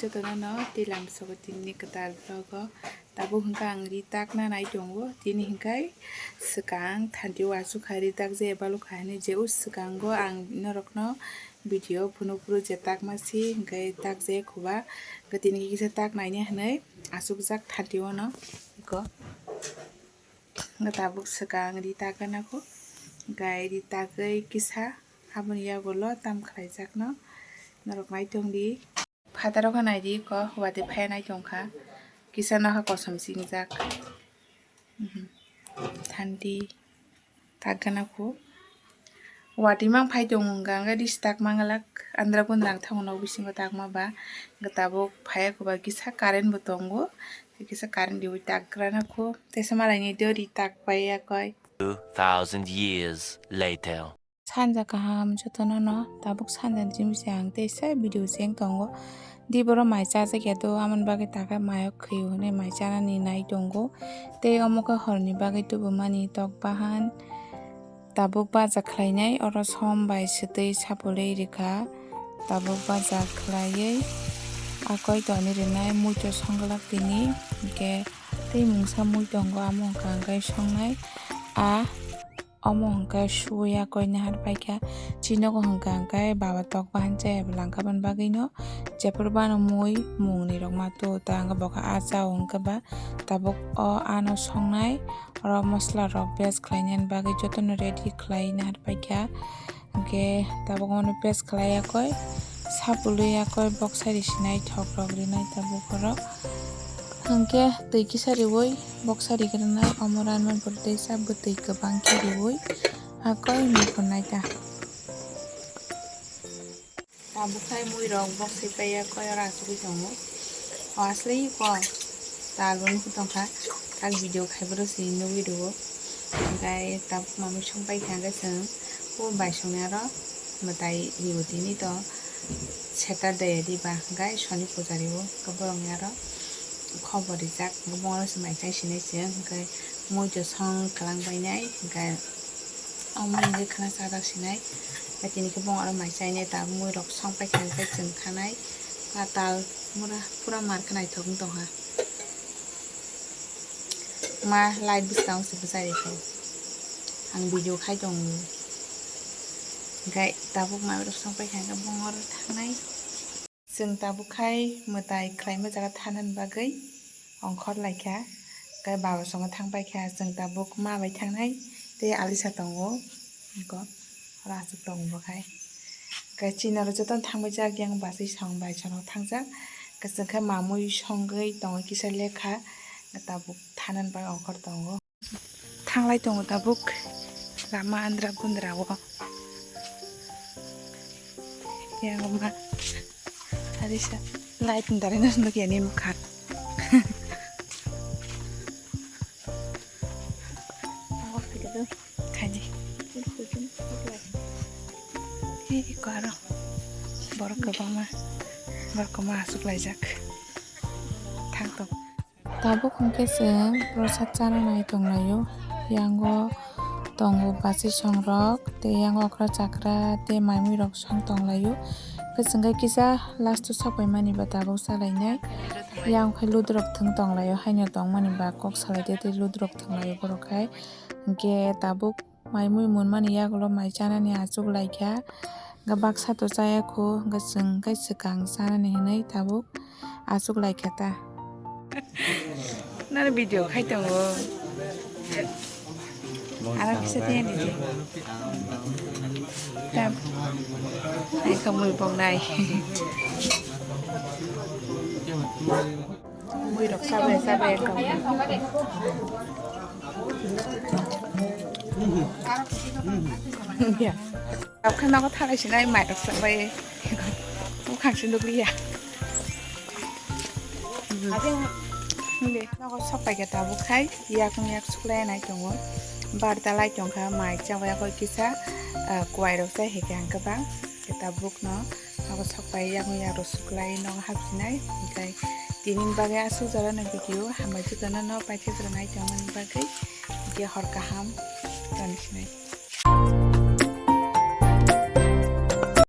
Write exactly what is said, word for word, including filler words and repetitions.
Jotono no tei lamsogo tini kwtal vlog o. Tabuk hwnkhe ang ri takna nai tongo. Tini hwnkhe swkang thanti o aswk kha ri takjak balukha hinwi je o swkango ang norokno video phunuk phuru je takma si hwnkhe takjak khuba. Hwnkhe tini kisa tak naina hinwi aswkjak thanti o no eko. Hwnkhe tabuk swkang ri takgana kho. Hwnkhe ri tagwi kisa aboni yagulo tam khlaijakno norok nai tongdi. Phataro khe naidi kok watwi phaiya nai tongkha. Kisa nokha kosom singjak. Mhm. Thanti takgana kho. Watwi mang phai tongo hwnkha hwnkhe ris tak manglak andra gundra ang thango nok bisingo takma ba. Hwnkhe tabuk phaiya kho ba kisa current bo tongo. Kisa current riwi takgrana kho. Teisa malaini dori tak paiya koi. Two thousand years later. Sanja kaham jotono no tabuk sanja ni jimse ang teisa video cheng tongo. Di boro mai chajak ya do amoni bagwi takha mayo khwio hinwi mai chanani nai tongo. Tei omo khe horni bagwi tubumani tok bahan tabuk baja khlainai oro som bai swtwi sapulwi rikha. Tabuk baja khlaiwi akoi toni rinai muitu songwlak tini hwnkhe tei mungsa mui tongo amo hwnkha hwnkhe songnai a. Omo hwnkhe suya koi nahar paikha. Chini nogo hwnkha hwnkhe baba tok bahan chaya belangkha boni bagwino jephuru bano mui mungni rok ma tu ta hwnkhe bokha a chao hwnkhe ba tabuk o ano songnai oro masla rok base khlainani bagwi jotono ready khlai nahar paikha. Hwnkhe tabuk omo no paste khlai yakoi, sapului yakoi, boksa ri sinai thok rok rinai tabuk borok. Hwnkhe twi kisa riui boksa ri gwnai, omo ranma pore teisa bwtwi kwbang khe riui hakoi muikhur nai ta. Tabuk khai mui rok boksa pai yakoi oro achugui tongo. O asle ko tal bo nugui tongkha, tak video khai boro se nugui rwo. Hwnkhe tabuk mamui song pai kha hwnkhe chwng o bai songni aro mwtai ribo tini to Saturday diba hwnkhe soni puja ribo hwnkhe borokni aro khobor rijak hwnkhe bongno se mai chai sinai se hwnkhe mui to song kwlang bainai hwnkhe omo hwnkhe khana chajak sinai hwnkhe tini khe bongno aro mai chainai tabuk mui rok song pai kha hwnkhe chwng thanai katal mura pura mar khe naithok wng tongkha. Ma light bwskango se bwchai rikha. Ang video khai tongo. Hwnkhe tabuk ma rok song pai kha hwnkhe bongor thangnai. Chwng tabuk khai mwtai khlaima jaga thanani bagwi ongkhor laikha. Hwnkhe baba songo thang paikha. Chwng tabuk ma bai thangnai tei alisa tongo. Eko oro aswk tongo bo khai. Hwnkhe chini oro jotono thangbai jak yang bachwi song bai song thangjak. Hwnkhe chwng khe mamui songwi tongo kisa lekha. Tabuk thanani bagwi ongkhor tongo. Thanglai tongo tabuk lama andra gundra o. Yang ma harisa light ni darai no nukya ni mokha. Khaidi. Hei, iko aro. Borok kwbangma. Borok kwbangma aswk laijak. Thang tong. Tabuk hwnkhe chwng prosad chana nai tonglaio. Yango tongo bachwi songrok, tei yango okra chakra, tei maimui rok song tonglaio. Hwnkhe chwng khe kisa last o sok paimani ba tabuk chalainai. Yang khai ludurok thwng tonglaio, haino tongmani ba kok salaide tei ludurok thwnglaio borok khai. Hwnkhe tabuk mai mui munmani yagulo mai chanani achuk laikha. Hwnkhe baksa to chaya khu, hwnkhe chwng khe swkang chanani hinwi tabuk achuk laikha ta. Nang video khai tongo. Aro kisa tiyani di. Tam. Ai khamui pongnai. Mui rok sabai sabai ekdom. Ya. Tabuk khe nogo thalai sinai mai rok sabai. Bukhang se nukliya. Nogo sok pai khe tabuk khai yakung yak suklai nai tongo. Barta lai tongkha mai chabai koi kisa, ah, kuai rok chai hai khe ang kwbang. Khe tabuk no nogo sok pai yakung yak rok suklai nogo hapsinai. Hwnkhe tini bagwi aswk jora no video hambai jotono no paithak jora nai tongmani bagwi. Hwnkhe hor kaham toni sinai.